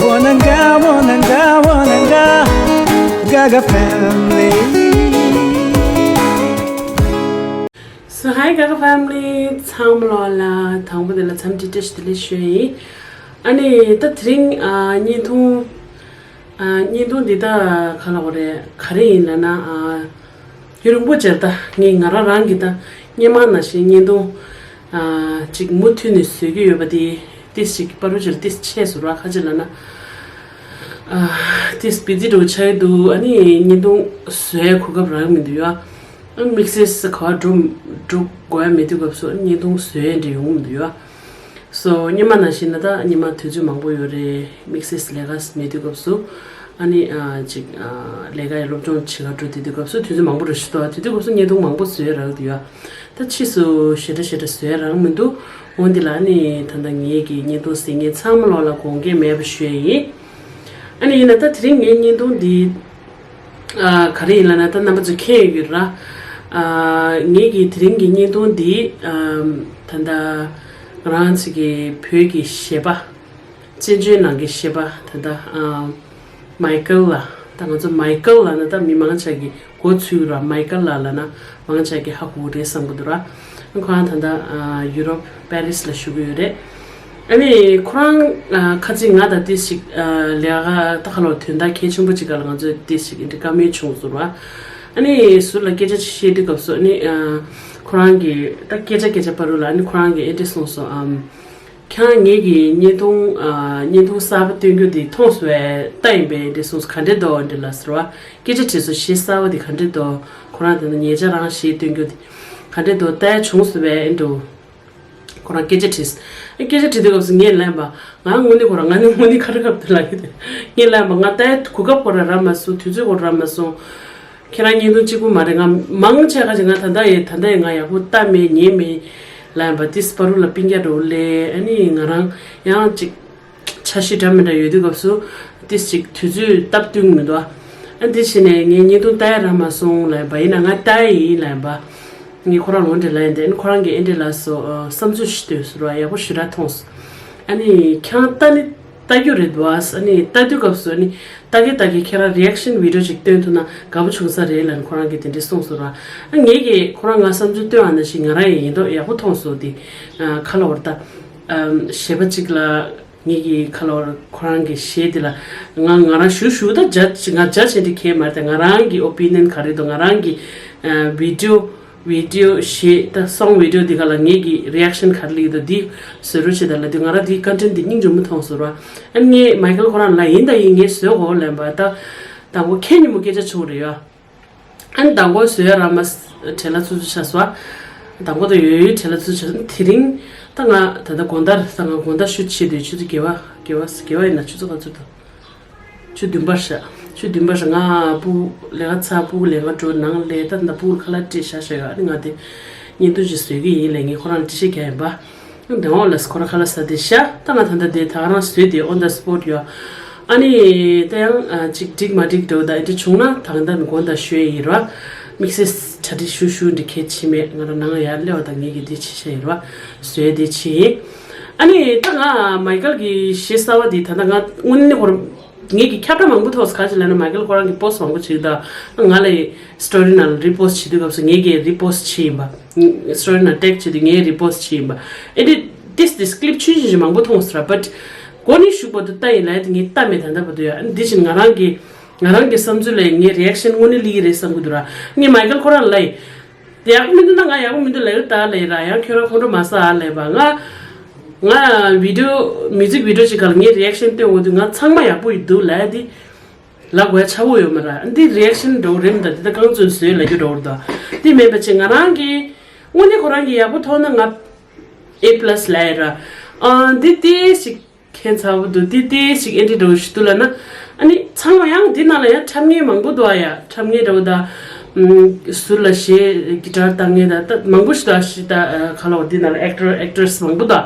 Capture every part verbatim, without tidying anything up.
Wananga, wananga, wananga, Gaga family. So hi Gaga family, ཚང་མ་ལོ་ལ་དང་པོ་དེ་ལ་འཚམས་འདྲི་བཀྲ་ཤིས་བདེ་ལེགས་ཞུ་ཡིན། ཨ་ནི་ད་དེ་རིང་ཨ་བརྙན་ཐུང་ཨ་བརྙན་ཐུང་འདི་ད་ག་ལ་བ་རེད། ག་རེ་ཡིན་ལབ་ན་ཨ། ཡུན་རིང་པོ་ཅིག་ད་ངས་ང་རང་རང་གི་ད་སྔོན་མ་ནང་བཞིན་བརྙན་ཐུང་ཨ་ཅིག་མུ་མཐུད་ནས་བཟོ་གི་ཡོད་པ་དེ་ཏིས་ཅིག་པ་རུ་ཅིག་ཏིས་ཆད་སོང་ར། ཁ་ཅིག་ལབ་ན་ཨ་ཏིས་བི་ཛི་འདྲ་བོ་ཆགས་ཀྱི་འདུག་ཨ་ནི་བརྙན་ཐུང་བཟོ་ཡའི་གོ་སྐབས་རག་གི་མི་འདུག་ཡ། ཨ་དམིགས་བསལ་ག་བ་འགྲོ་འགྲོ་དགོས་ཡ་མེད་དུས་སྐབས་སུ་བརྙན་ཐུང་བཟོ་ཡ་འདྲ་ཡོང་གི་མི་འདུག་ཡ། སོ་སྔོན་མ་ནང་བཞིན་ན་ད་སྔོན་མ་དུས་ཚོད་མང་པོ་ཡོད་རེད། དམིགས་བསལ་ལས་ཀ་མེད་དུས་སྐབས་སུ་ཨ་ནི་ཨ་ཅིག་ཨ་ལས་ཀ་ཡི་སློབ་སྦྱོང་བྱེད་ག་འགྲོ་དེ་དུས་སྐབས་སུ་དུས་ཚོད་མང་པོ་རེ་ཞིག་འདུག་དེ་དུས་སྐབས་སུ་བརྙན་ཐུང་མང་པོ་བཟོས་རག་འདུག་ཡ། ད་ཕྱིས་སུ་ཞེ་དྲག་ཞེ་དྲག་བཟོས་རག་མི་འདུག་འོན་ཏེ་ལ་ཨ་ནི་ད་ལྟ་ངེད་ཀྱི་བརྙན་ཐུང་གཟིགས་མཁན་ཚང་མ་ལོག་ལ་དགོངས་འགལ་མེད་པ་ཞུ་ཡ་ཡིན། ཨ་ནི་ཡིན་ན་ད་དེ་རིང་ངའི་བརྙན་ཐུང་འདི་ཨ་ག་རེ་ཡིན་ལབ་ན་ད་རྣམ་པ་ཚོས་མཁྱེན་ཡོད་ཀྱི་ར། ཨ་ངེད་ཀྱི་དེ་རིང་གི་བརྙན་ཐུང་འདི་ཨམ་ད་ལྟ་ང་རང་ཚོ་གི་བོད་ཀྱི་གཞས་པ་བཙན་བྱོལ་ནང་གི་གཞས་པ་ད་ལྟ་ཨམ་མའི་ཀལ་ལ་ད་ང་ཚོ་མའི་ཀལ་ལབ་ན་ད་མི་མང་ཆ་གི་མགོ་ཚོས་ར། མའི་ཀལ་ལ་ལབ་ན་མང་ཆ་གི་ཧ་གོ་གི་རེད་བསམ་གི་འདུག་ར། ཁོ་རང་ད་ལྟ་ཨ་ཡུ་རོབ་པེ་རིས་ལ་བཞུགས་ཀྱི་ཡོད་རེད། ཨ་ནི་ཁོ་རང་ཨ་ཁ་ཅིག་ང་དང་ཏིས་ཅིག་ཨ་ལས་ཀ་ད་ཁ་ལོ་དོན་དག་གལ་ཆེན་པོ་ཅིག་སྒང་ལ་ང་ཚོས་ཏིས་ཅིག་འདི་བཀའ་མོལ་བྱུང་སོང་བ། ཨ་ནི་ཟུར་ལ་སྐད་ཆ་ཅིག་བཤད་དུས་སྐབས་སུ་ཨ་ནི་ཨ་ཁོ་རང་གིས་ད་སྐད་ཆ་སྐད་ཆ་བར་དུ་ལ་ཨ་ནི་ཁོ་རང་གིས་ཨེ་འདྲ་གསུངས་སོང་ཨམ། ཁྱེད་རང་ངེད་ཀྱི་བརྙན་ཐུང་ཨ་བརྙན་ཐུང་གསར་པ་སྟོན་རྒྱུ་འདི་མཐོང་སོང་བས་ལྟ་ཡིན་པས་ཨེ་འདྲ་གསུངས་སོང་། ག་འདྲ་འདུག་ཨེ་འདྲ་ལབ་ཟེར་བ། སྐད་ཆ་དྲིས་སོང་། གཞས་གསར་པ་འདི་ག་འདྲ་འདུག་ཁོ་རང་དེ་ནི་ཉེ་ཆར་རང་གཞས་སྟོན་རྒྱུ་འདི་ག་འདྲ་འདུག་ལྟ་ཡ་བྱུང་སོང་བས་ཨེ་འདྲ། ཁོ་རང་སྐད་ཆ་དྲིས། སྐད་ཆ་དྲིས་དུས་སྐབས་སུ་ངས་ལན་པ། ང་དངོས་གནས་ཁོ་རང་ང་ནི་དངོས་གནས་ཁ་རི་ཁ་ཐུག་ལབ་ཀྱི་འདུག་ངས་ལན་པ། ང་ལྟ་ཡ་གོ་སྐབས་ཁོ་རང་རག་མ་སོང་། དུས་ཚོད་ཁོ་རང་རག་མ་སོང་། ཁྱེད་རང་བརྙན་ཐུང་གཅིག་པུ་མ་རེད། ང་མང་ཆེ་ཁ་ཅིག་ང་ད་ལྟ་ཡི་ད་ལྟ་ཡི་ང་ཡག་པོ་ལྟ་མེད་ཉན་མེད་ལབ་པ། ཏིས་པ་རུ་ལ་སྤུན་ཀྱག་འདྲ་བོ་སླེབས། ཨ་ནི་ང་རང་ཡང་ཅིག་འཆར་གཞི་འདྲ་མི་འདྲ་ཡོད་དུས་སྐབས་སུ་ཏིས་ཅིག་དུས་ཚོད་སྟབས་བསྟུན་མི་འདུག་ཨ་འདི་བྱས་ནས་ངས་བརྙན་ཐུང་ལྟ་ཡ་རག་མ་སོང་ལབ་པ། ཡིན་ན་ང་ལྟ་ཡ་ཡིན་ལབ་པ། ངས་ཁོ་རང་ལོ་འདྲི་ལབ་ཡིན་ཏེ། ཨ་ནི་ཁོ་རང་གིས་ཨེ་འདྲ་ལབ་སོང་། བསམ་ཚུལ་ཞིག་བཏོན་སོང་ར། ཡག་པོ་ཞེ་དྲག་མཐོང་སོང་། ཨ་ནི་ཁྱེད་རང་ལྟ་ནི་ལྟ་རྒྱུ་རེད་འདུག་ཨ་ནི་ལྟ་དུས་སྐབས་སུ་ཨ་ནི་ལྟ་གི་ལྟ་གི་ཁྱེད་རང་རི་ཨེག་ཤན་བི་ཌི་ཡོ་ཅིག་སྟོན་ཐུབ་ན་དགའ་པོ་བྱུང་ས་རེད་ལབ་ནས་ཁོ་རང་གིས་དེ་འདྲས་གསུངས་སོང་ར། ཨ་ངེད་ཀྱིས་ཁོ་རང་ང་བསམ་ཚུལ་སྟོན་ཨ་ནི་ཞིག་ང་རང་ཡང་ཡིན་མདོག་ཡག་པོ་མཐོང་སོང་། དེ་ཁ་ལོ་བར་ད་གཞས་པ་གཅིག་ལ་ངེད་ཀྱིས་ཁ་ལོ་བར་ཁོ་རང་གི་གཞས་དེ་ལ་ང་ང་རང་ཞུ་ཞུ་ད་ཇ་ང་ཇ་བྱེད་འདི་ཁས་མ་རེད། ང་རང་གི་ཨོ་པི་ནི་ཡན་ག་རེ་འདུག་ང་རང་གི་བི་ཌི་ཡོ་བི་ཌི་ཡོ་གཞས་ད་སོང་བི་ཌི་ཡོ་འདི་ག་ལ་ངེད་ཀྱི་རི་ཨེག་ཤན་ག་རེ་སླེབས་འདུག་འདི་བཟོ་རོགས་བྱེད་དང་ལབ་དུས་ང་རང་འདི་ཀོན་ཊེན་ཊི་འདི་སྙིང་རྗེ་མོ་མཐོང་སོང་ར། ཨ་ངས་མའི་ཀལ་ཁོ་རང་ལ་ཡིན་ད་ཡིན་ངས་བཟོས་གོ་ལབ་པ། ད་དང་པོ་ཁྱེད་ཉིན་མོ་སྐད་ཆ་བྱུང་རེད་ཡ། ཨ་ནི་དང་པོ་བཟོས་ཡ་ར་མ་བྲེལ་ལ་ཚུ་ཚུ་ཆགས་སོང་། དང་པོ་ད་ཡོད་ཡོད་བྲེལ་ལ་ཚུ་ཆགས་སོང་། དེ་རིང་ད་ང་ད་ལྟ་དགོང་དག་རེད། ད་ང་དགོང་དག་ཤུ་བྱེད་དུས་ཆུ་ཚོད་བརྒྱད་པ་བརྒྱད་པ་བརྒྱད་པ་ཡིན་ན་ཆུ་ཚོད་ག་ཚོད་དང་། ཆུ་བདུན་པར་བཞག་ཆུ་བདུན་པར་བཞག་ང་སྤུ་ལས་ཀ་ཚར་སྤུ་ལས་ཀ་འགྲོ་ནང་ལས་ད་ད་སྤུ་ཁ་ལག་སྤྲད་བཞག་བཞག་ཡོད། ཨ་ནི་ང་དེ་བརྙན་ཐུང་ཞིག་བཟོས་ཀྱི་ཡིན་ལས་ངས་ཁོ་རང་ལ་འགྲེལ་བཤད་རྒྱག་ཡིན་པ། དེ་འོག་ལ་ཁོ་རང་ཁ་ལག་ཟ་དེ་བཞག་ད་ང་ད་ད་དེ་ད་ག་རང་བཟོས་དེ་on the spot ཡོད། ཨ་ནི་ད་ཡང་ཅིག་འགྲིག་མ་འགྲིག་འགྲོ་ད་ཨེ་འདྲ་བྱུང་ན་ད་ད་དགོང་ད་ཞུ་ཡ་ཡིན་ར། དམིགས་བསལ་གྲ་སྒྲིག་ཞུ་ཞུ་འདི་གལ་ཆེ་མེད། ང་རང་ནང་ཡར་སླེབས་པ་ད་ངེད་ཀྱི་འདི་བྱེད་བཞག་ཡིན་ར། བཟོས་དེ་བྱེད་ཡིན། ཨ་ནི་ད་ང་མའི་ཀལ་གྱི་གཞས་གསར་བ་འདི་ད་ལྟ་ང་དངོས་གནས་ཁོ་རང་ངེད་ཀྱི་ཁྱབ་བསྒྲགས་མང་པོ་ཐོག་ག་ཅི་ལབ་ན་མའི་ཀལ་ཁོ་རང་གི་པོ་སི་ཊི་མང་པོ་བྱེད་ད། ང་ལ་སི་ཊོ་རི་ནང་ལ་རི་པོ་སི་ཊི་བྱེད་དུས་སྐབས་སུ་ངེད་ཀྱིས་རི་པོ་སི་ཊི་བྱེད་ཡིན་པ། སི་ཊོ་རི་ནང་ཊེག་བྱེད་དུས་ངས་རི་པོ་སི་ཊི་བྱེད་ཡིན་པ། ཨེ་འདྲ་ཏིས་ཏིས་ཀི་ལིབ་ཆུང་ཆུང་ཞིག་མང་པོ་མཐོང་སོང་ར། བཊ་མགོ་ནས་གཞུག་བར་དུ་ལྟ་ཡིན་ལབ་ཡ་དེ་ངས་ལྟ་མེད་ད་ལྟ་བར་དུ་ཡ། ཨ་ནི་འདི་བཞིན་ང་རང་གི་ང་རང་གི་བསམ་ཚུལ་ལ་ངའི་རི་ཨེག་ཤན་དངོས་གནས་སླེབས་ཀྱི་རེད་བསམ་གི་འདུག་ར། ངས་མའི་ཀལ་ཁོ་རང་ལ་ཡ། དེ་ཡག་པོ་མི་འདུག་ན་ང་ཡག་པོ་མི་འདུག་ལབ་ཡོད་ད་ལབ་ཡིན་ར། ཡང་ཁྱོད་རང་ཁོང་ཁྲོ་མ་ཟ་ཨ་ལབ་པ། ང་ང་བི་ཌི་ཡོ་མིའུ་ཛིག་བི་ཌི་ཡོ་ཅིག་ག་ལ་ངས་རི་ཨེག་ཤན་སྟོན་འོང་དུས་ང་ཚང་མ་ཡག་པོ་ཡི་འདུག་ལབ་ཡ་དེ་ལབ་དགོས་ཡ་ཆགས་ཀྱི་ཡོད་མ་ར། འདི་རི་ཨེག་ཤན་འདྲ་བོ་རེད་མི་འདུག་འདི་ད་རྐང་བཙུགས་བཟོས་ལབ་རྒྱུ་འདྲ་བོ་རེད་ད། དེ་མིན་པ་ཅིག་ང་རང་གིས་དངོས་གནས་ཁོ་རང་གིས་ཡག་པོ་མཐོང་ན་ང་ཨེ་པི་ལ་སི་ལབ་ཡ་ར། ཨ་འདི་ཏིས་ཅིག་ཁྱད་མཚར་པོ་འདུག་ཏིས་ཏིས་ཞིག་ཨེ་འདྲ་འདྲ་བོ་ཞིག་འདུག་ལབ་ན། ཨ་ནི་ཚང་མ་ཡང་འདི་ནང་ལ་ཡང་འཁྲབ་མཁན་མང་པོ་འདུག་ཨ་ཡ། འཁྲབ་མཁན་འདྲ་བོ་དང་། ཨམ་ཟུར་ལ་གཞས་གི་ཊར་བཏང་མཁན་དང་ད་མང་པོ་ཞིག་འདུག་ཨ། ཞིག་ད་ཁ་ལོ་འདི་ནང་ལ་ཨེག་ཊར་ཨེག་ཊི་རེ་སི་མང་པོ་འདུག་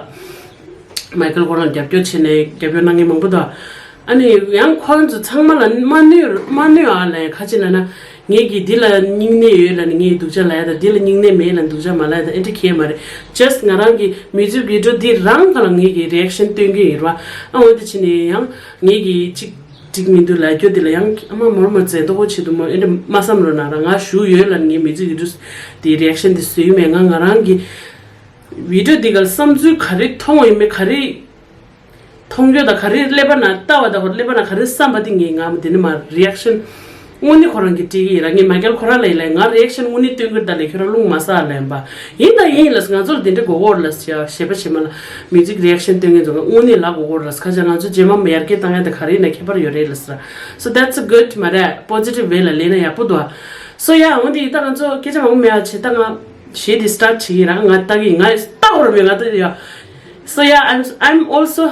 མའི་ཀལ་ཁོ་རང་རྒྱབ་སྐྱོར་བྱས་ནས་རྒྱབ་སྐྱོར་གནང་མཁན་མང་པོ་འདུག་ཨ་ནི་ཡང་ཁོ་རང་ཚོ་ཚང་མ་ལ་མ་གནོད་མ་གནོད་ཨ་ལ་ཡང་ཁ་ཅིག་ལ་ན། ངེད་ཀྱིས་འདི་ལ་སྙིང་ནད་ཡོད་ལ་ནི་ངས་སྡུག་ཅག་ལབ་ཡ་དང་། འདི་ལ་སྙིང་ནད་མེད་ལ་སྡུག་ཅག་མ་ལབ་ཡ་དང་། ཨེ་འདྲ་གང་ཡང་མ་རེད། just ང་རང་གི་མིའུ་ཛིག་བི་ཌི་ཡོ་འདི་རང་ག་ལ་ངེད་ཀྱིས་རི་ཨེག་ཤན་སྟོན་གྱི་ཡིན་ར། ཨ་འོ་དེ་བྱས་ནས་ཡང་ངེད་ཀྱིས་ཅིག་འགྲིག་མི་འདུག་ལབ་རྒྱུ་འདི་ལ་ཡང་ཨ་མ་མོར་མོར་མཛད་མདོག་པོ་བྱེད་འདུག་མོ། ཨེ་འདྲ་མ་བསམ་རོགས་གནང་ར། ང་ཞུ་ཡོད་ལ་ངའི་མིའུ་ཛིག་བི་ཌི་ཡོ་འདི་རི་ཨེག་ཤན་འདི་བཟོས་ཡོད་མེད། ང་ང་རང་གི་བི་ཌི་ཡོ་འདི་ག་ལ་བསམ་ཚུལ་ག་རེ་མཐོང་ཡོད་མེད། ག་རེ་མཐོང་རྒྱུ་དང་ག་རེ་ཀླད་པ་ནང་ལྟ་བ་དང་ཀླད་པ་ནང་ག་རེ་བསམ་པ་དེ་ངས་ང་དེ་ནས་མར་རི་ཨེག་ཤན་དངོས་གནས་ཁོ་རང་གིས་སྤྲད་ཀྱི་ཡིན་ར། ངས་མའི་ཀལ་ཁོ་རང་ལ་ཡིན་ལ་ང་རི་ཨེག་ཤན་དངོས་གནས་སྟོན་གྱི་རེད། ད་ལས་ཁྱོད་རང་རླུང་མ་ཟ་ལབ་ཡིན་པ། ཡིན་དང་ཡིན་ལ་ང་ཚོར་དེ་འདྲ་དགོས་ཀྱི་རེད་ལ་ཟེར། ཞེས་པ་ཞེས་མ་ལ་མིའུ་ཛིག་རི་ཨེག་ཤན་སྟོན་མཁན་ཚོ་དངོས་གནས་ལ་དགོས་ཀྱི་རེད་ལ། ཁ་ཆ་ང་ཚོ་རྗེས་མ་མ་ཡར་རྒྱས་བཏང་ཡ་དེ་ག་རེ་ཡིན་ན་ཁྱད་པར་ཡོད་རེད་ལ་ཟེར། So that's a good མ་རེད། པོ་ཛི་ཊིབ་ཝེ་ལ་ལེན་ན་ཡག་པོ་འདུག So yeah འོ་དེ་ད་ང་ཚོ་སྐད་ཆ་མང་པོ་མེད་ཨ་བྱེད། ད་ང་གཞས་དེ་སི་ཊར་ཊི་བྱེད་ཀྱི་ར། ང་ལྟ་གི་ཡིན། ང་ལྟ་དགོས་ར་མེད། ང་ལྟ་ཡ། So yeah, I'm I'm also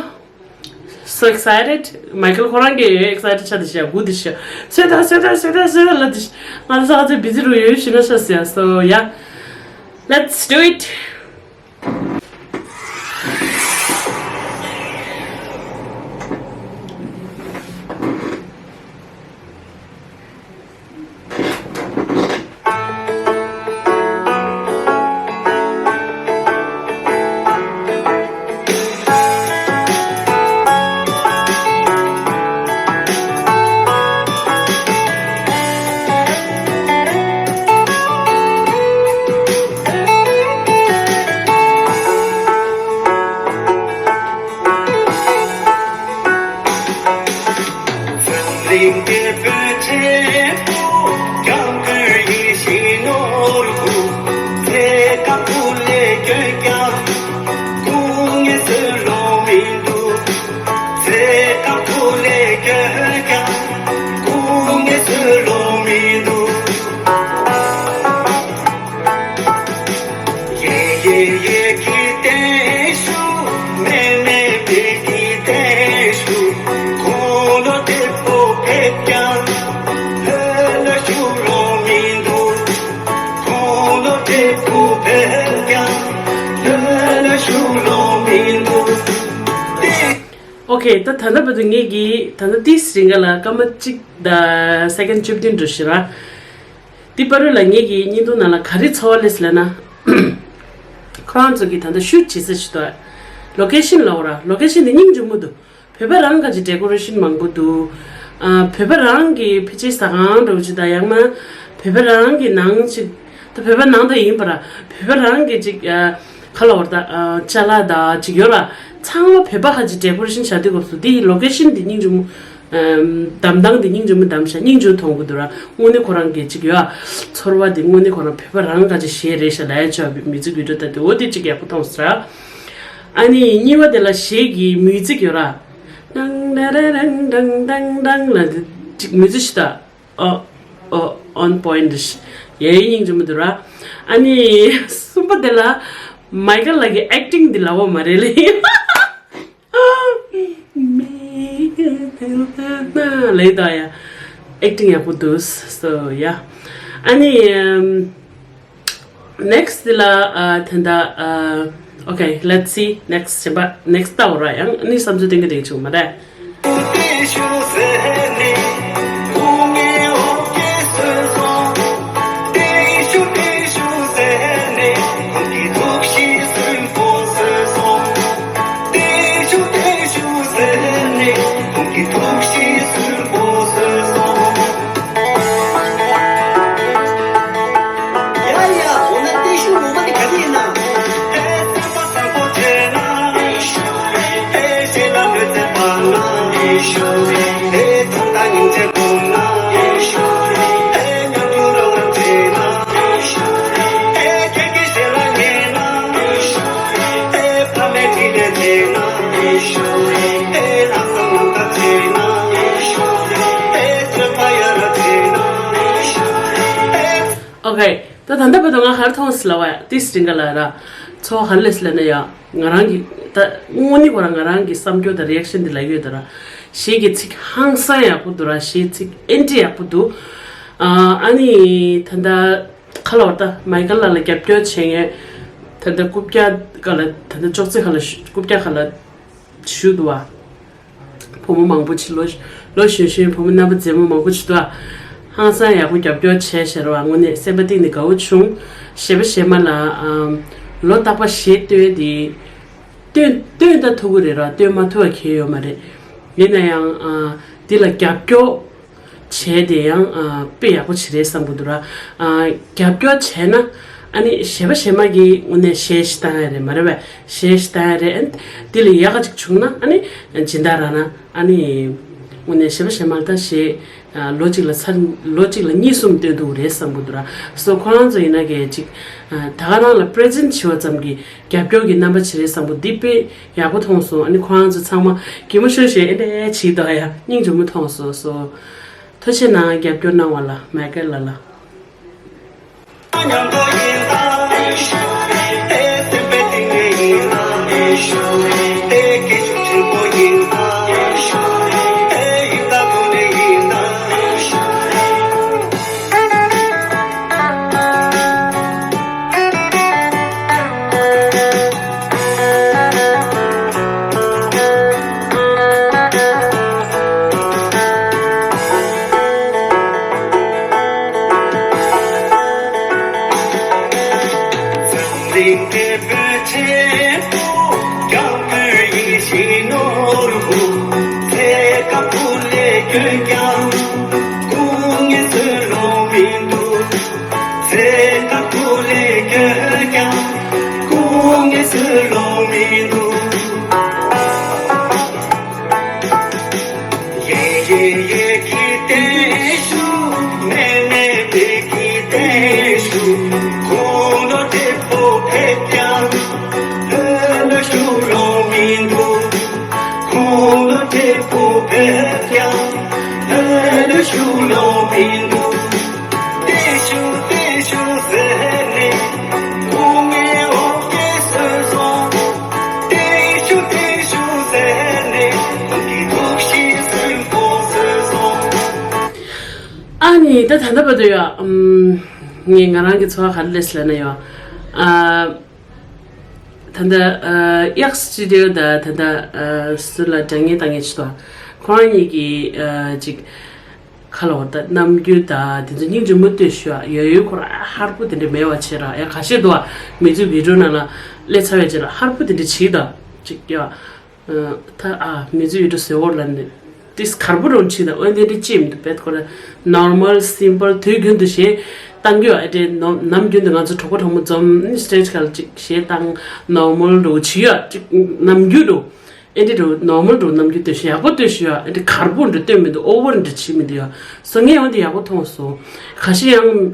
so excited. མའི་ཀལ་ཁོ་རང་གིས་ཨེག་སའི་ཊི་ཌི་ཆགས་དེ་ཤ་དགུ་དེ་ཤ་སོད་ད་སོད་ད་སོད་ད་སོད་ད་ལ་དེ་ཤ་ང་ཚོ་ཚ་ཚོད་བི་ཛི་རུ་ཡོད་ཤི་ན་ཤ་ཟེར། So yeah, let's do it. Okay, ད་ད་ལྟ་བར་དུ་ངེད་ཀྱིས་ད་ལྟ་ཏིས་རིང་ག་ལ་སྐར་མ་གཅིག་དང་སེ་ཀེན་བཅུ་བདུན་འགྲོ་ཤི་ར། དེ་བར་དུ་ལ་ངེད་ཀྱི་བརྙན་ཐུང་ནང་ལ་ག་རེ་ཚོར་བ་སླེབས་ལབ་ན། ཁོ་རང་ཚོ་གིས་ད་ལྟ་ཤུཊ་བྱེད་ས་ཞིག་འདུག་ལོ་ཀེ་ཤན་ལབ་ར། ལོ་ཀེ་ཤན་དེ་སྙིང་རྗེ་མོ་འདུག་བོད་པ་རང་ག་ཅིག་ཌེ་ཀོ་རེ་ཤན་མང་པོ་འདུག་ཨ། བོད་པ་རང་གི་ཕལ་ཆེར་ཟ་ཁང་འདྲ་བོ་ཅིག་དང་། ཡང་ན་བོད་པ་རང་གི་ནང་ཅིག་ད་བོད་པ་ནང་ད་ཡིན་པ་ར། བོད་པ་རང་གི་ཅིག་ཨ། ག་ལབ་ར། ད་ཨ། ཅ་ལག་དང་ཅིག་ཡོད་ར། ཚང་མ་བོད་པ་ག་ཅིག་ཌེ་ཀོ་རེ་ཤན་བྱ་དུས་སྐབས་སུ་དེའི་ལོ་ཀེ་ཤན་དེ་སྙིང་རྗེ་མོ། ཨམ། བདམས་སྟངས་དེ་སྙིང་རྗེ་མོ་བདམས་ཤག་སྙིང་རྗེ་མཐོང་གི་འདུག་ར། དངོས་གནས་ཁོ་རང་གི་ཅིག་ཡོད་ཨ། ཚོར་བ་དེ་དངོས་གནས་ཁོ་རང་བོད་པ་རང་ག་ཅིག་གཞས་རེད་ཤག་ལབ་ཡ་ཅིག་ཡོད་པའི་མིའུ་ཛིག་བི་ཌི་ཡོ་ལྟ་དུས་འོ་དེ་ཅིག་ཡག་པོ་མཐོང་སོང་ར། ཨ་ནི་གཉིས་པ་དེ་ལ་གཞས་ཀྱི་མིའུ་ཛིག་ཡོད་ར། ཏང་ཏ་ར་རང་ཏང་ཏང་ཏང་ལ་ཅིག་མིའུ་ཛིག་ཞིག་ད། ཨོ། ཨོ། on point ཡ་ཡི་སྙིང་རྗེ་མོ་འདུག་ར། ཨ་ནི་གསུམ་པ་དེ་ལ་མའི་ཀལ་ལགས་ཀྱི་ཨེག་ཊིང་འདི་ལབ་པ་མ་རེད་ལེ། ལེ་ད་ཡ། ཨེག་ཊིང་ཡག་པོ་འདུག So yeah. ཨ་ནི་ནེག་སི་ཊི་དེ་ལ་ཨ། ད་ལྟ་ཨ། Okay, let's see next. གཞན་པ་ནེག་སི་ཊི་ལྟ་བ་ར། ཡང་ཨ་ནི་བསམ་ཚུལ་གཏན་འཁེལ་དེ་བྱུང་མ་རེད། Okay, ད་ད་ལྟ་བར་དུ་ང་ག་རེ་མཐོང་སོང་ལབ་པ་ཡ། ཏིས་རིང་ག་ལ་ར། ཚོར་བ་ག་རེ་སླེབས་སོང་ལབ་ན་ཡ། ང་རང་གི་ད་དངོས་གནས་ཁོ་རང་ང་རང་གི་བསམ་སྐྱོ་དང་རི་ཨེག་ཤན་དེ་ལབ་ཡོད་ད་ར། གཞས་ཀྱི་ཚིག་ཧང་སང་ཡག་པོ་འདུག་ར། གཞས་ཚིག་ཨེ་འདྲ་ཡག་པོ་འདུག་ཨ། ཨ་ནི་ད་ལྟ་ག་ལབ་ད་མའི་ཀལ་ལགས་ལ་རྒྱབ་སྐྱོར་བྱེད་མཁན་ད་ལྟ་རྐུབ་བཀྱག་སྒང་ལ། ད་ལྟ་ཅོག་ཙེ་སྒང་ལ་བཞུ། རྐུབ་བཀྱག་སྒང་ལ་བཞུགས་འདུག་བ། བུ་མོ་མང་པོ་ཅིག་ལོ་ལོ་གཞོན་གཞོན་བུ་མོ་རྣམ་པ་མཛེས་མ་མང་པོ་ཅིག་འདུག་ཧང་སང་ཡག་པོ་རྒྱབ་སྐྱོར་བྱས་ཤར་བ་དངོས་གནས་སེམས་པ་གཏིང་ནས་དགའ་བོ་བྱུང་། གཞས་པ་གཞས་མ་ལ་ཨམ་ལོ་རྟག་པར་གཞས་སྟོན་དེ་སྟོན་སྟོན་ད་ཐུབ་ཀྱི་རེད་ར། སྟོན་མ་ཐུབ་པ་གལ་ཡོད་མ་རེད། ཡིན་ན་ཡང་ཨ་འདི་ལ་རྒྱབ་སྐྱོར་བྱས་དེ་ཡང་ཨ་དཔེ་ཡག་པོ་ཅིག་རེད་བསམ་གྱི་འདུག་ར། ཨ་རྒྱབ་སྐྱོར་བྱས་ན་ཨ་ནི་གཞས་པ་གཞས་མ་གིས་དངོས་གནས་གཞས་ཤིག་བཏང་ཡ་རེད་མ་རེད་པས། གཞས་ཤིག་བཏང་ཡ་རེད། ཨ་ནི་འདི་ལས་ཡག་ག་ཅིག་བྱུང་ན་ཨ་ནི་སྦྱིན་བདག་རག་ན་ཨ་ནི་དངོས་གནས་གཞས་པ་གཞས་མ་ལ་ད་གཞས་ཨ་ལོ་གཅིག་ལ་ཚར་ལོ་གཅིག་ལ་གཉིས་གསུམ་སྟོན་ཐུབ་ཀྱི་རེད་བསམ་གྱི་འདུག་ར། སོ་ཁོ་རང་ཚོ་ཡིན་ན་གས་ཅིག་ཨ་ད་ག་རང་ལ་པི་རེ་ཛེན་བྱེད་པ་ཙམ་གྱིས་རྒྱབ་སྐྱོར་གྱི་རྣམ་པ་ཅིག་རེད་བསམ་གྱི་འདུག་འདི་དཔེ་ཡག་པོ་མཐོང་སོང་། ཨ་ནི་ཁོ་རང་ཚོ་ཚང་མ་གད་མོ་ཤོར་ཤོར་ཨེ་འདྲ་བྱེད་དོ་ཡ། སྙིང་རྗེ་མོ་མཐོང་སོང་། སོ་ཐུགས་རྗེ་གནང་། རྒྱབ་སྐྱོར་གནང་བ་ལ་མའི་ཀལ་ལགས་ལ། ཚེ་ཁ་ཐུག་ལས་སྐྱོན་ཀྱང་སྐུ་ངལ་བཟོད་ལོང་མི་འདུག་ཚེ་ཁ་ཐུག་ལས་སྐྱོན་ཀྱང་སྐུ་ངལ་བཟོད་ལོང་མི་འདུག་ཡེ་ཡེ་ཡེ་གི་བརྟན་བཞུགས། མེ་མེ་བེ་གི་བརྟན་བཞུགས། ཁོང་ལོ་དེ་པོ་ཕེབས་ཀྱང་ལྷོད་ལྷོད་བཞུགས་ལོང་མི་འདུག་ཁོང་ལོ་དེ་པོ་ཕེབས་ཀྱང་ལྷོད་ལྷོད་བཞུགས་ལོང་མི་འདུག་བརྟན་བཞུགས་བརྟན་བཞུགས་ཟེར་ནས་ཁོང་ངའི་འོ་སྐད་གསོས་སོང་། བརྟན་བཞུགས་བརྟན་བཞུགས་ཟེར་ནས་ཁོང་གི་ཐུགས་གཤིས་སུན་པོ་བཟོས་སོང་། ཨ་ནི་ད་ད་ལྟ་བར་དུ་ཡོད། ཨམ། ངས་ང་རང་གི་འཚོ་བ་ག་རེ་ལས་ལབ་ན་ཡོད། ཨ། ད་ལྟ་ཨ་ཨེག་སི་སི་ཊུ་ཌི་ཡོ་ད་ད་ལྟ་ཨ་སུ་ལ་དྲ་བརྙན་བཏང་མཁན་ཅིག་འདུག་ཁོ་རང་གཉིས་ཀྱིས་ཨ་ཅིག་ཁ་ལོ་ད་ནམ་རྒྱུན་ད་དེ་ཚོ་སྙིང་རྗེ་མོ་ལྟོས་ཤོག་ཡོད་ཡོད་ཁོ་རང་ཧར་པོ་དེ་འདྲ་མེད་པ་བྱས་ར། ཡ་ཁ་ཤས་འདུག་ཨ། མི་ཚོའི་བི་ཌི་ཡོ་ནང་ལ་སླེབས་ཚར་བའི་རྗེས་ལ་ཧར་པོ་དེ་འདྲ་བྱེད་ད་ཅིག་ཡ། ད་ཨ་མི་ཚོའི་ཡུལ་གྲུ་ཟེར་བོར་ལ་ནི་ཏིས་གར་པོ་རོ་ཆི་ད་འོན་ཏེ་འདི་ཅི་མི་འདུག་བེད་ཁོ་ར་ནོར་མལ་སིམ་པལ་དུས་རྒྱུན་དུ་གཞས་བཏང་རྒྱུ་ཨེ་འདྲེ་ནོ་ནམ་རྒྱུན་དུ་ང་ཚོ་གྲོགས་པོ་གྲོགས་མོ་འཛོམས་ནི་སི་ཊེ་ཇི་ག་ལ་ཅིག་གཞས་བཏང་ནོར་མལ་རོ་ཆི་ཡ་ཅིག་ནམ་རྒྱུན་རོ་ཨེ་འདྲེ་རོ་ནོར་མལ་རོ་ནམ་རྒྱུན་དུ་གཞས་ཡག་པོ་ལྟོས་ཤི་ཡ་ཨེ་འདྲེ་གར་པོ་འདྲ་ལྟོས་མི་འདུག་ཨོ་ཝར་འདྲ་བྱེད་མི་འདུག་ཡ། སོ་ངས་འོན་ཏེ་ཡག་པོ་མཐོང་སོང་། ཁ་ཤས་ཡང་།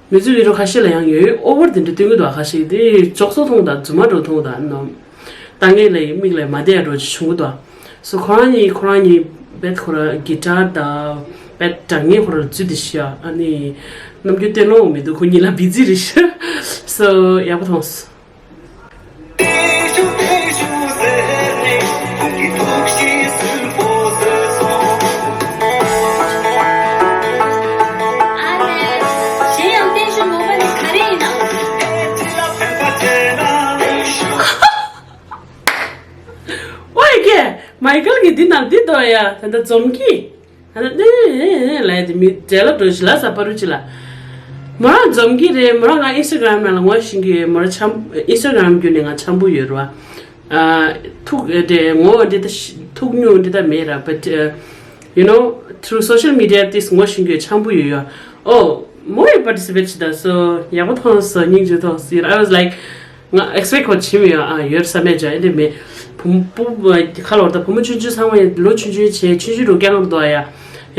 མི་ཚོས་ཡུལ་གྲུ་ཁ་ཤས་ལ་ཡང་ཡོད་ཡོད་ཨོ་ཝར་དེ་འདྲ་སྟོན་གྱི་འདུག་ཁ་ཤས་དེ་ཅོག་ཙེ་མཐོང་དང་རྫུན་མ་འགྲོ་མཐོང་དང་ནམ། ད་ངས་ལས་མིག་ལས་མ་བདེ་ཡ་འགྲོ་ཅིག་བྱུང་གི་འདུག་སོ་ཁོ་རང་གཉིས་ཁོ་རང་གཉིས་བེད་ཁོ་རང་གི་ཊར་དང་བེད་དྲ་ངས་ཁོ་རང་རྫུས་དེ་ཤི་ཡ་ཨ་ནི་ནམ་རྒྱུན་སྟོན་ལོང་མི་འདུག་ཁོ་གཉིས་ལ་བི་ཛི་རེད་ཤི། སོ་ཡག་པོ་མཐོང་སོང་། ཨ་ནེ། གཞན་ཡང་བརྟན་བཞུགས་མོ་པ་ནི་ག་རེ་ཡིན་ནམ། ཨོ་ཡ་ཀེ། མའི་ཀལ་གྱིས་འདི་ནང་འདི་འདུག་ཡ། ད་ལྟ་འཛོམས་ཀྱི། ཨ་ནི་ལས་དེ་མི་འབྲེལ་ལ་འགྲོ་ཞིག་ལ་ས་པ་རུ་ཅི་ལ། མོ་རང་འཛོམས་ཀྱི་རེད། མོ་རང་ང་ཨིན་སི་ཊ་གྷ་རམ་ནང་ལ་ངོ་ཤེས་ཀྱི་ཡོད། མོ་རང་འཆམ་ཨིན་སི་ཊ་གྷ་རམ་བརྒྱུད་ནས་ང་འཆམ་པོ་ཡོད་རེད་བ། ཨ། ཐུག་དེ་ངོ་འདི་ད་ཐུག་མྱོང་འདི་ད་མེད་ར། But uh, you know, through social media this ངོ་ཤེས་ཀྱི་ཡོད། འཆམ་པོ་ཡོད་ཡ། ཨོ། མོ་ཡི་པར་ཊི་སི་པེཊ་བྱེད་ད་སོ་ཡག་པོ་མཐོང་སོ། སྙིང་རྗེ་མཐོང་སོ། I was like ང་ཨེག་སི་པེག་ཁོ་བྱེད་མི་ཡོད། ཨ་ཡོད་ས་མེད་ཅག་ཨེ་འདྲ་མེད། བུ་བུ་ཁ་ལོར་ད་བུ་མོ་ཆུང་ཆུང་ཚང་མ་ཡང་ལོ་ཆུང་ཆུང་བྱས་ཆུང་ཆུང་རུ་རྐྱང་རུ་འདུག་ཨ་ཡ།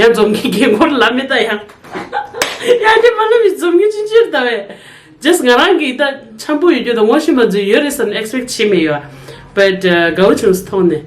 ཡང་འཛོམས་ཀྱི་རྒན་འཁོར་ལ་མེད་ད་ཡ། ཡ་འདི་མ་ལ་མི་འཛོམས་ཀྱི་ཆུང་ཆུང་རུ་ད་བས། ཇས་ང་རང་གི་ད་འཆམ་པོ་ཡོད་རྒྱུ་དང་ངོ་ཤེས་པ་ཚོ་ཡོད་རེད་བསམ་ནས་ཨེག་སི་པེག་བྱེད་མི་ཡོད། བཊ་དགའ་བོ་བྱུང་སོང་མཐོང་ནས།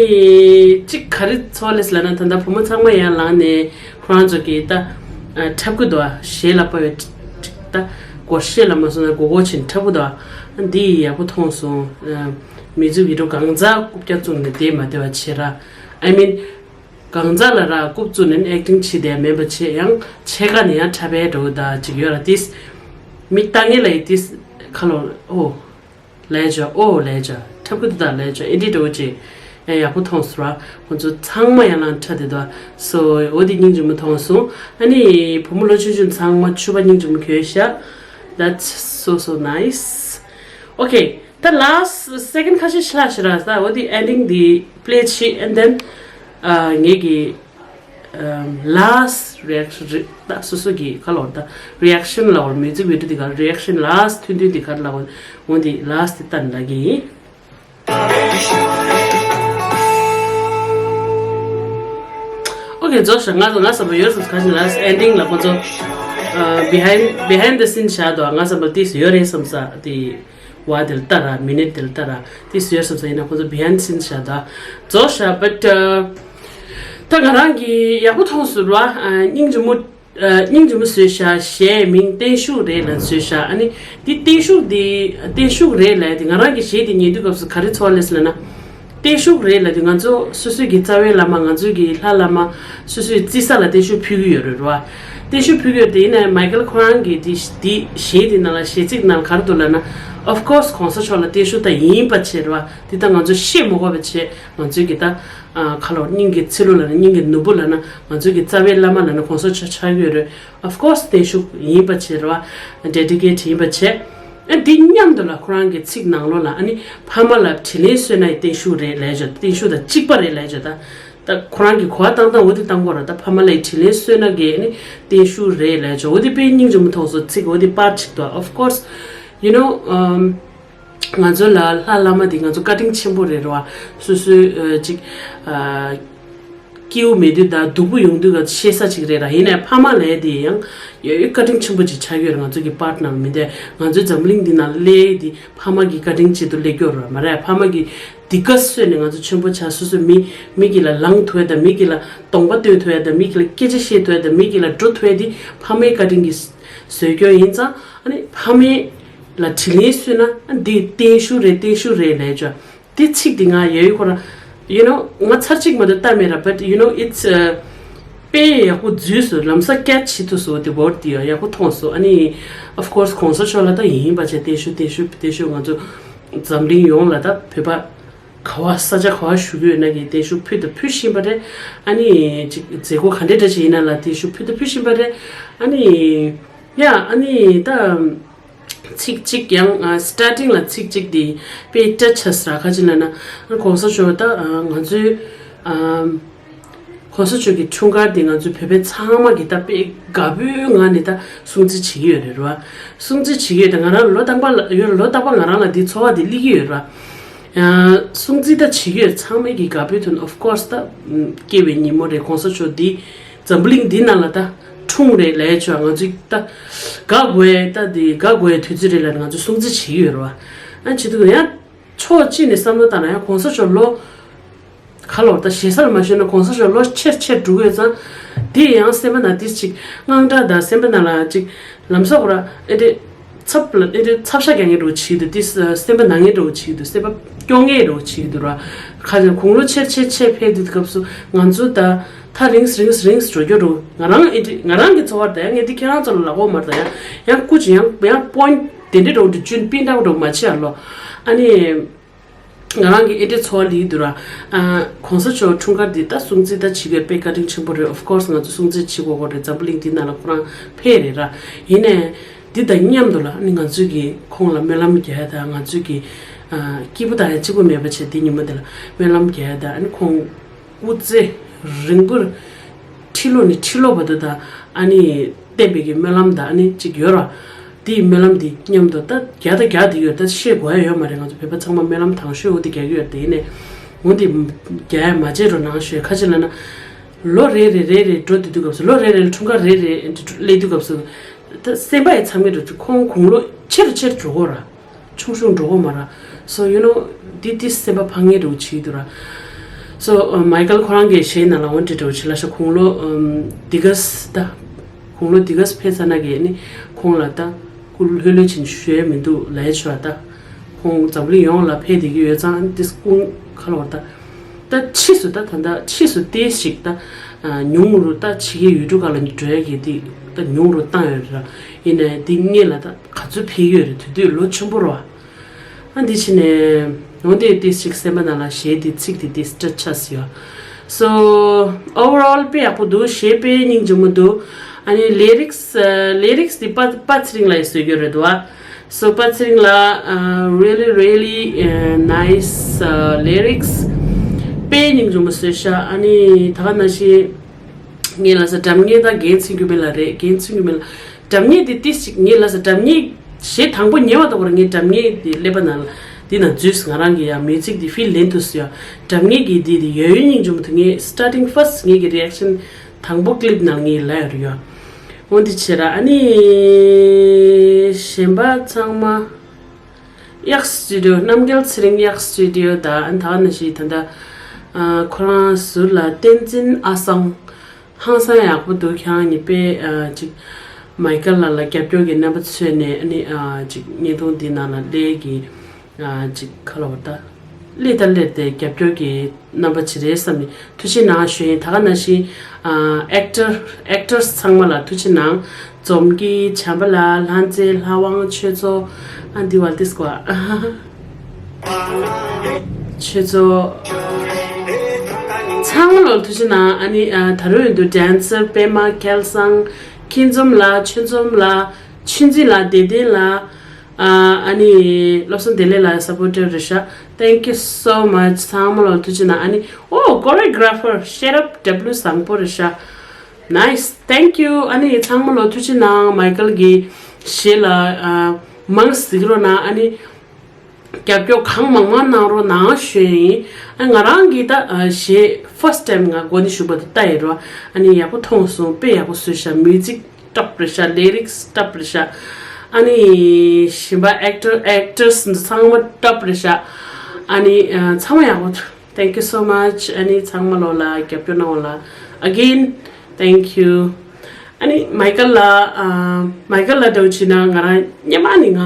གཅིག་ག་རེ་ཚོར་ལེས་ལབ་ན། ད་ལྟ་བུ་མོ་ཚང་མ་ཡར་ལངས་ནས་ཁོ་རང་ཚོ་གི་ད་འཁྲབ་ཀྱི་འདུག་ཨ། གཞས་ལ་དཔའ་བའི་ད་སྒོར་གཞས་ལ་མ་སོང་ན་མགོ་སྐོར་བྱས་ནས་འཁྲབ་ཀྱི་འདུག་ཨ། འདི་ཡག་པོ་མཐོང་སོང་། མི་ཚུགས་ཡིད་འགྲོ་གང་ཚ་རྐུབ་བཀྱག་བཙུགས་ནས་བསྡད་མ་བསྡད་པ་བྱེད་ར། I mean གང་ཚ་ལ་ར་རྐུབ་བཙུགས་ནས་ཨེག་ཊིང་བྱེད་བསྡད་མེད་པ་བྱེད། ཡང་ཕྱེད་ཀ་ནས་ཡང་འཁྲབ་པའི་འགྲོ་ད་ཅིག་ཡོད་ར། ཏིས་མི་ལྟ་ངན་ལ་ཡི་ཏིས་ཁ་ལོ་ཨོ། ལས་བྱ་ཨོ་ལས་བྱ་འཁྲབ་ཀྱི་འདུག་ད་ལས་བྱ་ཨེ་འདྲི་འགྲོ་ཅིག་ཡང་ཡག་པོ་མཐོང་སོང་ར། ཁོང་ཚོ་ཚང་མ་ཡང་ལང་འཁྲབ་བསྡད་འདུག་སོ་འོ་དེ་སྙིང་རྗེ་མོ་མཐོང་སོང་། ཨ་ནི་བུ་མོ་ལོ་ཆུང་ཆུང་ཚང་མ་ཕྱུ་པ་སྙིང་རྗེ་མོ་གྱོན་ཤག That's so so nice. Okay. ད་last second ཁ་ཤས་ཤ་ཤ་ར་ས་འོ་དེ་ending དེ་play བྱེད། And then ངེད་ཀྱི་last reaction རེད། ད་སོ་སོ་གི་ཁ་ལོར་ད་reaction ལ་བར་music video དེ་ག་reaction last ཐུན་ཐུན་དེ་ག་ལ་འོ་དེ་last དེ་ལྟ་ན་གི་ཡིན། Okay རྫོགས་ཤག་ང་ང་བསམ་པ་ཡོད་བསམ་ཁ་ཤས་last ending ལ་ཁོ་ཚོ་behind behind the scene བཞག་འདུག་ང་བསམ་པ་ཏིས་ཡོད་རེད་བསམ་ས་དེ། བ་དེ་ལ་ལྟ་ར། མི་ནིཊ་དེ་ལ་ལྟ་ར། དེ་བཟོས་སོང་ཙང་ཡིན་ན་ཁོ་ཚོ་behind the scenes བཞག་ད་རྫོགས་བཞག but ད་ང་རང་གི་ཡག་པོ་མཐོང་སོང་ར། སྙིང་རྗེ་མོ་སྙིང་རྗེ་མོ་བཟོས་བཞག་གཞས་མིང་བརྟན་བཞུགས་རེད་ལ་བཟོས་བཞག་ཨ་ནི་འདི་བརྟན་བཞུགས་འདི་བརྟན་བཞུགས་རེད་ལ་དེ་ང་རང་གི་གཞས་དེ་ཉན་དུས་སྐབས་སུ་ག་རེ་ཚོར་བ་སླེབས་ལབ་ན། བརྟན་བཞུགས་རེད་ལབ་དུས་ང་ཚོ་སོ་སོའི་གི་རྩ་བའི་བླ་མ་ང་ཚོའི་གི་ལྷ་བླ་མ་སོ་སོའི་རྩིས་ས་ལ་བརྟན་བཞུགས་ཕུལ་གི་ཡོད་རེད་ར། བརྟན་བཞུགས་ཕུལ་གི་ཡོད་དེ་ཡིན་ནའི་མའི་ཀལ་ཁོ་རང་གི་དེ་དེ་གཞས་དེ་ནང་ལ་གཞས་ཚིག་ནང་ག་རེ་འདུག་ལབ་ན། Of course གོང་ས་མཆོག་ལ་བརྟན་བཞུགས་ད་ཡིན་པ་བྱས་ར། དེ་ད་ང་ཚོ་བཤད་མ་དགོས་པ་བྱས་ང་ཚོའི་གི་ད་ཁ་ལོ་སྙིང་གི་ཚི་ལུ་ལབ་ན་སྙིང་གི་ནོར་བུ་ལབ་ན་ང་ཚོའི་གི་རྩ་བའི་བླ་མ་ལབ་ན་གོང་ས་མཆོག་ཆགས་ཀྱི་ཡོད་རེད། Of course བརྟན་བཞུགས་ཡིན་པ་བྱས་ར། Dedicate ཡིན་པ་བྱས། ཨ་འདི་མཉམ་དུ་ལ་ཁོ་རང་གི་ཚིག་ནང་ལོགས་ལ་ཨ་ནི་ཕ་མ་ལ་དྲིན་ལན་གསོས་ན་ཡི་བརྟན་བཞུགས་རེད་ལས་བྱ་བརྟན་བཞུགས་དང་གཅིག་པ་རེད་ལས་བྱ་ད། ད་ཁོ་རང་གི་གོ་བ་བཏང་སྟངས་འོ་དེ་བཏང་དགོས་ར། ད་ཕ་མ་ལ་ཡི་དྲིན་ལན་གསོས་ན་གི་ཨ་ནི་བརྟན་བཞུགས་རེད་ལས་བྱ་འོ་དེ་དཔེ་སྙིང་རྗེ་མོ་མཐོང་སོང་། ཚིག་འོ་དེ་པར་གཅིག་ཏུ། Of course you know ང་ཚོ་ལ་ལྷ་བླ་མ་དེ་ང་ཚོ་བཀའ་དྲིན་ཆེན་པོ་རེད་ར། སོ་སོའི་ཅིག་སྐྱིད་པོ་མེད་དུས་དང་སྡུག་པོ་ཡོང་དུས་ག་ཤེས་ས་ཅིག་རེད་ར། ཡིན་ནའི་ཕ་མ་ལས་དེ་ཡང་ཡོད་བཀའ་དྲིན་ཆེན་པོ་ཅིག་ཆགས་ཡོད་ར། ང་ཚོ་གི་པཱར་ཊི་ནར་མི་འདས་ང་ཚོའི་འཛམ་བུ་གླིང་འདི་ནང་སླེབས་དེ་ཕ་མ་གི་བཀའ་དྲིན་ཆེད་དུ་སླེབས་ཡོད་ར་མ་རེད། ཕ་མ་གི་འདི་ག་གསོས་ནས་ང་ཚོ་ཆེན་པོ་ཆགས། སོ་སོ་མི་མི་གི་ལ་ལངས་ཐུབ་ཡ་དང་མི་གི་ལ་གདོང་པ་སྟོན་ཐུབ་ཡ་དང་མི་གི་ལ་སྐད་ཆ་བཤད་ཐུབ་ཡ་དང་མི་གི་ལ་འགྲོ་ཐུབ་ཡ་དེ་ཕ་མའི་བཀའ་དྲིན་གྱི་ཟོལ་སྐྱོན་ཡིན་ཙང་ཨ་ནི་ཕ་མའི་ལ་དྲིན་ལན་གསོས་ན་ཨ་འདི་བརྟན་བཞུགས་རེད་བརྟན་བཞུགས་རེད་ལས་བྱ། དེ་ཚིག་དེ་ང་ཡ་ཡུལ་ཁོ་ར། You know ང་ཚར་གཅིག་མ་གཏོགས་ལྟ་མེད་ར། But you know it's དཔེ་ཡག་པོ་འཛུལ་སོང་། ལམ་སང་catch བྱེད་ཐུབ་སོང་། དེ་word དེ་ཡ་ཡག་པོ་མཐོང་སོང་། ཨ་ནི་of course གོང་ས་མཆོག་ལ་ད་ཡིན་པ་བྱས་བརྟན་བཞུགས་བརྟན་བཞུགས་བརྟན་བཞུགས། ང་ཚོ་འཛམ་གླིང་ཡོངས་ལ་ད་བོད་པ་ག་བ་ས་ཆ་ག་བ་བཞུགས་ཡོད་ན་གི་བརྟན་བཞུགས་ཕུལ་དང་ཕུལ་བཞིན་པ་རེད། ཨ་ནི་ཅིག་མཛད་སྒོ་ག་འདྲ་འདྲ་ཅིག་ཡིན་ན་ལ་བརྟན་བཞུགས་ཕུལ་དང་ཕུལ་བཞིན་པ་རེད། ཨ་ནི་ཡ་ཨ་ནི་ད། ཚིག་གཅིག་ཡང་སི་ཊར་ཊིང་ལ་ཚིག་གཅིག་དེ་དཔེ་སྐྲ་ཆ་སི་ར་ཁ་ཅིག་ལ་ན་གོང་ས་མཆོག་ད་ང་ཚོའི་གོང་ས་མཆོག་གི་འཁྲུངས་སྐར་དེ་ང་ཚོའི་བོད་པའི་ཚང་མ་གི་ད་དཔེ་དགའ་པོའི་ངང་ནས་ད་སྲུང་བརྩི་བྱེད་ཀྱི་ཡོད་རེད་ར། སྲུང་བརྩི་བྱེད་ཀྱི་ཡོད་དེ་ང་རང་ལོ་རྟག་པར་ལ་ཡོད་ལོ་རྟག་པར་ང་རང་ལ་འདི་ཚོར་བ་དེ་སླེབས་ཀྱི་ཡོད་ར། སྲུང་བརྩི་ད་བྱེད་ཀྱི་ཡོད། ཚང་མས་ཀྱི་དགའ་པོའི་དོན་of course ད་སྐྱེ་བའི་ཉིན་མོ་རེད། གོང་ས་མཆོག་འདི་འཛམ་བུ་གླིང་འདི་ནང་ལ་ད་འཁྲུངས་རེད་ལས་ཆོག་ང་ཚོས་ད་དགའ་དགོས་ད་འདི་དགའ་དགོས་དུས་ཚོད་རེད་ལ་ང་ཚོས་སྲུང་བརྩི་བྱེད་ཀྱི་ཡོད་རེད་བ། ཨ་བྱེད་དུས་ཡང་ཕྱོགས་གཅིག་ནས་བསམ་བློ་བཏང་ན་ཡང་གོང་ས་མཆོག་ལོ་ག་ལོར་ད་ཞེ་ས་ལ་མ་ཤོད་ན་གོང་ས་མཆོག་ལོ་ཆེར་ཆེར་འགྲོ་གི་ཡོད་ཙང་། དེ་ཡང་སེམས་པ་ན་དེ་ཅིག་དངངས་སྐྲག་དང་སེམས་པ་ན་ལ་ཅིག་ལམ་སང་ཁོ་ར་ཨེ་དེ། ཚབ་ལ་ཨེ་དེ་ཚབ་ཤ་རྒྱག་མཁན་འདྲ་བོ་བྱེད་ཀྱི་འདུག་དེ་སེམས་པ་ན་མཁན་འདྲ་བོ་བྱེད་ཀྱི་འདུག་སེམས་པ་སྐྱོ་མཁན་འདྲ་བོ་བྱེད་ཀྱི་འདུག་ར། ཁ་ཅིག་དགུང་ལོ་ཆེར་ཆེར་ཆེར་འཕེལ་དུས་སྐབས་སུ་ང་ཚོ་ད་ཐག་རིང་རིང་རིང་འགྲོ་རྒྱུ་འདྲ་བོ། ང་རང་ཨེ་དེ་ང་རང་གི་ཚོར་བ་ད་ཡང་ངས་འདི་ཁྱེད་རང་ཚོ་ལ་ལབ་དགོས་མ་རེད། ད་ཡང་ཡང་སྐུ་ཅི་ཡང་ཡང་པོ་ཡིན་ཊི་དེ་འདྲའི་འདྲ་བོ་འདི་ཅུན་པིན་འདྲ་བོ་འདྲ་བོ་མ་བྱེད་ཨ་ལོ། ཨ་ནི། ང་རང་གི་ཨེ་འདྲའི་ཚོར་བ་ལི་འདུག་ར། ཨ། གོང་ས་མཆོག་འཁྲུངས་སྐར་འདི་ད་སྲུང་བརྩི་ད་བྱེད་དགོས་དཔེ་བཀའ་དྲིན་ཆེན་པོ་རེད། Of course ང་ཚོ་སྲུང་བརྩི་བྱེད་དགོས་ཀྱི་རེད། འཛམ་བུ་གླིང་འདི་ནང་ལ་ཁོ་རང་ཕེབས་རེད་ར། ཡིན་ནའི་འདི་དང་མཉམ་དུ་ལ་ཨ་ནི་ང་ཚོས་ཀྱི་ཁོང་ལ་སྨོན་ལམ་རྒྱག་ཡ་དང་ང་ཚོས་ཀྱི་ཨ། སྐྱིད་པོ་དང་ཡང་གཅིག་པོ་མེད་པ་བྱས་འདི་ཉིན་མོ་འདི་ལ་སྨོན་ལམ་རྒྱག་ཡ་དང་ཨ་ནི་ཁོང་སྐུ་ཚེ་རིང་པོར་ཁྲི་ལོ་ནས་ཁྲི་ལོ་བར་དུ་དང་ཨ་ནི་བསྟན་པའི་གི་སྨོན་ལམ་དང་ཨ་ནི་གཅིག་ཡོད་ར། དེའི་སྨོན་ལམ་འདི་མཉམ་དུ་ད་རྒྱ་ད་རྒྱ་དེ་ཡོད་ད་བཤད་དགོས་ཡ་ཡོད་མ་རེད། ང་ཚོ་བོད་པ་ཚང་མ་སྨོན་ལམ་དང་ཤོས་འོ་དེ་རྒྱག་གི་ཡོད་རེད། དེ་ཡིན་ནས་འོ་དེ་རྒྱག་ཡ་མ་བྱེད་རོགས་གནང་ཞུ། ཁ་ཅིག་ལ་ན་ལོ་རེ་རེ་རེ་རེ་འགྲོ་དུས་དུས་སྐབས་སུ་ལོ་རེ་རེ་ལ་འཁྲུངས་སྐར་རེ་རེ་སླེབས་དུས་སྐབས་སུ་ད་སེམས་པ་ཡི་ཚ་མེད་འགྲོ་དུས་ཁོང་དགུང་ལོ་ཆེ་རུ་ཆེ་རུ་འགྲོ་གོ་ར། ཆུང་ཆུང་འགྲོ་གོ་མ་ར། So you know འདི་འདི་སེམས་པ་ཕངས་ངེས་འགྲོ་བྱེད་དུ་ར། སོ་མའི་ཀལ་ཁོ་རང་གི་གཞས་ནང་ལ་འོན་ཏེ་འདྲ་བོ་ཆེ་ལ་ཤ་དགུང་ལོ་འདི་ག་ས་ད་དགུང་ལོ་འདི་ག་ས་ཕེབས་ཚར་ན་གི་ནི་ཁོང་ལ་ད་སྐུ་ལྷོད་ལྷོད་ཕྱིན་ཞུ་ཡ་མི་འདུག་ལ་ཡ་ཆོག་ད། ཁོང་འཛམ་གླིང་ཡོངས་ལ་ཕེབས་བསྡད་ཀྱི་ཡོད་ཙང་ཏིས་ཀུང་ཁ་ལོར་ད། ད་ཕྱིས་སུ་ད་ད་ད་ཕྱིས་སུ་ཏིས་ཞིག་ད་ཉུང་རུ་ད་ཕྱི་རྒྱལ་ཡུལ་གྲུ་ཁག་ལ་འགྲོ་ཡ་གི་དེ་ད་ཉུང་རུ་བཏང་ཡོད་ར། ཡིན་ནའི་དེ་སྔོན་ལ་ད་ག་ཚོད་ཕེབས་ཡོད་རེད། དུས་དུས་ལོ་ཆེན་པོ་ར། ཨ་འདི་ཕྱི་ནས་འོན་ཏེ་ཏིས་ཞིག་སེམས་པ་ནང་ལ་གཞས་དེ་ཚིག་དེ་ཏིས་སྤྲད་ཆ་ཟིག་ཡོད། So overall དཔེ་ཡག་པོ་འདུག་གཞས་དཔེ་སྙིང་རྗེ་མོ་འདུག་ཨ་ནི་ལེ་རིགས་ལེ་རིགས་དེ་པ་པ་ཚེ་རིང་ལ་ཡི་བཟོས་ཡོད་རེད་འདུག་ཨ། So པ་ཚེ་རིང་ལ་uh, really really uh, nice uh, lyrics དཔེ་སྙིང་རྗེ་མོ་བཟོས་ཤག་ཨ་ནི་ད་ག་ནང་བཞིན་ངས་ལ་ས་སྒྲ་སྙན་དང་རྒན་ཚིག་རྒྱུ་མེད་ལ་རེད། རྒན་ཚིག་རྒྱུ་མེད་ལ་སྒྲ་སྙན་དེ་ཏིས་ཅིག་ངས་ལ་ས་སྒྲ་སྙན་གཞས་དང་པོ་ཉན་བ་དང་པོ་ངས་སྒྲ་སྙན་དེ་ཀླད་པ་ནང་ལ་འདི་ནང་འཛུལ་སོང་། ང་རང་གི་ཡང་མིའུ་ཛིག་དེ་ཕིལ་ལེན་ཐུབ་སོང་ཡ། སྒྲ་སྙན་གྱི་འདི་དེ་ཡོད་ཡོད་སྙིང་རྗེ་མོ་འདུག་ངས་starting first ངས་ཀྱི་reaction དང་པོ་clip ནང་ངས་ལབ་ཡོད་རེད་ཡ། འོ་འདི་བྱས་ར་ཨ་ནི་གཞན་པ་ཚང་མ། གཡག་སི་ཊུ་ཌི་ཡོ། རྣམ་རྒྱལ་ཚེ་རིང་གཡག་སི་ཊུ་ཌི་ཡོ་དང་ཨ་ནི་ད་ག་ནང་བཞིན་ད་ལྟ་ཨ་ཁོ་རང་ཟུར་ལ་བསྟན་འཛིན་ཨ་སང་། ཧང་སང་ཡག་པོ་འདུག་ཁྱེད་རང་གཉིས་དཔེ་ཨ་ཅིག་མའི་ཀལ་ལགས་ལ་རྒྱབ་སྐྱོར་གྱི་རྣམ་པ་མཚོན་ནས་ཨ་ནི་ཨ་ཅིག་བརྙན་ཐུང་འདི་ནང་ལ་སླེབས་ཀྱི་ཨ་ཅིག་ཁ་ལོ་བ་ད་སླེབས་ད་སླེབས་ཏེ་རྒྱབ་སྐྱོར་གྱི་རྣམ་པ་ཅིག་རེད་བསམ་ནས་ཐུགས་རྗེ་གནང་ཞུ་ཡིན། ད་ག་ནང་བཞིན་ཨ་ཨེག་ཊར་ཨེག་ཊར་སི་ཚང་མ་ལ་ཐུགས་རྗེ་གནང་། འཛོམས་སྐྱིད། བྱམས་པ་ལགས། ལྷ་མཛེས། ལྷ་དབང་། ཆོས་མཚོ། ཨ་འདི་བ་ཏིས་ཀོ་ཨ། ཆོས་མཚོ། ཚང་མ་ལོ་ཐུགས་རྗེ་གནང་། ཨ་ནི་ཨ་ད་རུང་ཡོད་འདུག་ཌན་སར་པད་མ། སྐལ་བཟང་། ཁྱི་འཛོམས་ལགས། ཆོས་འཛོམས་ལགས། ཆུ་འཛིན་ལགས། བདེ་ལྡན་ལགས། ཨ་ཨ་ནི་བློ་བཟང་བདེ་ལེགས་ལགས་སཔོར་ཊར་རེད་ཤག Thank you so much. ཚང་མ་ལོ་ཐུགས་རྗེ་གནང་། ཨ་ནི་ཨོ་choreographer Sherab W བཟང་པོ་རེད་ཤག Nice, thank you. ཨ་ནི་ཚང་མ་ལོ་ཐུགས་རྗེ་གནང་། མའི་ཀལ་གྱི་གཞས་ལ་ཨ་མང་གཟིགས་རོགས་གནང་། ཨ་ནི་རྒྱབ་སྐྱོར་གང་མང་མང་གནང་རོགས་གནང་ཞུ་ཡིན། ཨ་ང་རང་གིས་ད་ཨ་གཞས་first time ང་མགོ་ནས་གཞུག་བར་དུ་ལྟ་ཡིན་རོ། ཨ་ནི་ཡག་པོ་མཐོང་སོང་། དཔེ་ཡག་པོ་བཟོས་ཤག Music top རེད་ཤག Lyrics top རེད་ཤག་ཨ་ནི་གཞན་པ་ཨེག་ཊར་ཨེག་ཊར་སི་འདི་ཚང་མ་top རེད་ཤག་ཨ་ནི་ཨ་ཚང་མ་ཡག་པོ། Thank you so much. ཨ་ནི་ཚང་མ་ལོ་ལ་རྒྱབ་སྐྱོར་གནང་བ་ལ་again thank you. ཨ་ནི་མའི་ཀལ་ལ་ཨ་མའི་ཀལ་ལ་འདྲ་བོ་བྱས་ན་ང་རང་སྔོན་མ་ནས་ང་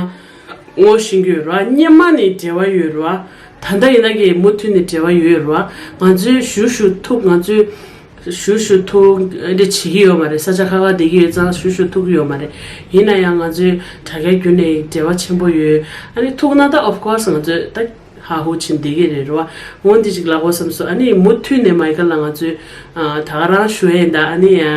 ངོ་ཤེས་ཀྱི་ཡོད་རེད་བ། སྔོན་མ་ནས་འབྲེལ་བ་ཡོད་རེད་བ། ད་ལྟ་ཡིན་ན་གི་མུ་མཐུད་ནས་འབྲེལ་བ་ཡོད་རེད་བ། ང་ཚོའི་ཞུ་ཞུ་ཐུག་ང་ཚོའི་ཞུ་ཞུ་ཐུག་འདི་བྱེད་ཀྱི་ཡོད་མ་རེད། ས་ཆ་ཁ་ཁ་བསྡད་ཀྱི་ཡོད་ཙང་ཞུ་ཞུ་ཐུག་གི་ཡོད་མ་རེད། ཡིན་ན་ཡང་ང་ཚོའི་དྲ་རྒྱ་བརྒྱུད་ནས་འབྲེལ་བ་ཆེན་པོ་ཡོད། ཨ་ནི་ཐུག་ན་ད་of course ང་ཚོས་ད་ཧ་ཧུ་ཕྱིན་བསྡད་ཀྱི་རེད་རོ། འོ་འདི་ཅིག་ལབ་དགོས་བསམ་སོང་། ཨ་ནི་མུ་མཐུད་ནས་མའི་ཀལ་ལ་ང་ཚོས་ཨ་ད་ག་རང་ཞུ་ཡས་ཡིན་ད། ཨ་ནི་ཡ་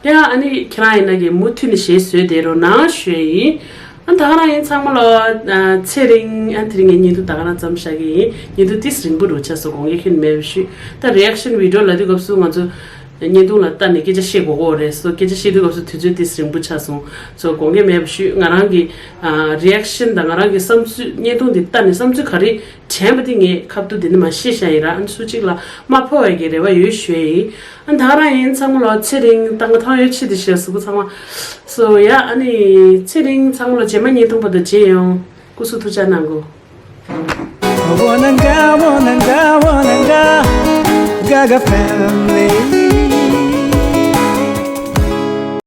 ཡ་ཨ་ནི་ཁྱེད་རང་ཡིན་ན་གི་མུ་མཐུད་ནས་གཞས་བཟོས་བསྡད་རོགས་གནང་ཞུ་ཡས་ཡིན། ཨ་ད་ག་རང་ཡིན། ཚང་མ་ལོ་ཨ་ཚེ་རིང་། ཨ་དེ་རིང་ངས་བརྙན་ཐུང་ད་ག་རང་མཚམས་བཞག་གི་ཡིན། བརྙན་ཐུང་ཏིས་རིང་པོ་རུ་ཆགས་སོང་། དགོངས་འགལ་ཁྱོན་མེད་པ་ཞུ། ད་རི་ཨེག་ཤན་བི་ཌི་ཡོ་ལབ་དུས་སྐབས་སུ་ང་ཚོ་བརྙན་ཐུང་ལ་ལྟ་ནས་སྐད་ཆ་བཤད་དགོས་ཀྱི་རེད། སོ་སྐད་ཆ་བཤད་དུས་སྐབས་སུ་དུས་ཚོད་ཏིས་རིང་པོ་ཆགས་སོང་། སོ་དགོངས་འགལ་མེད་པ་ཞུ། ང་རང་གི་ཨ་རི་ཨེག་ཤན་དང་ང་རང་གི་བསམ་ཚུལ་བརྙན་ཐུང་འདི་ལྟ་ནས་བསམ་ཚུལ་ག་རེ་དྲན་པ་དེ་ངས་ཁ་བསྡུ་འདི་ནས་མ་བཤད་བཞག་ཡིན་ར། ཨ་ནི་སུ་གཅིག་ལ་མ་ཕོག་པའི་གི་རེ་བ་ཡོད་ཞུ་ཡས་ཡིན། ཨ་ད་ག་རང་ཡིན། ཚང་མ་ལོ་ཚེ་རིང་། ད་ང་ཐང་ཡོད་ཆེད་དུ་ཞེས་གཟུགས་པོ་ཚང་མ། སོ་ཡ་ཨ་ནི་ཚེ་རིང་། ཚང་མ་ལོ་རྗེས་མ་བརྙན་ཐུང་བར་དུ་མཇལ་ཡོང་། སྐུ་གཟུགས་ཐུགས་ཅག་གནང་གོ། Wananga, wananga, wananga, Gaga family.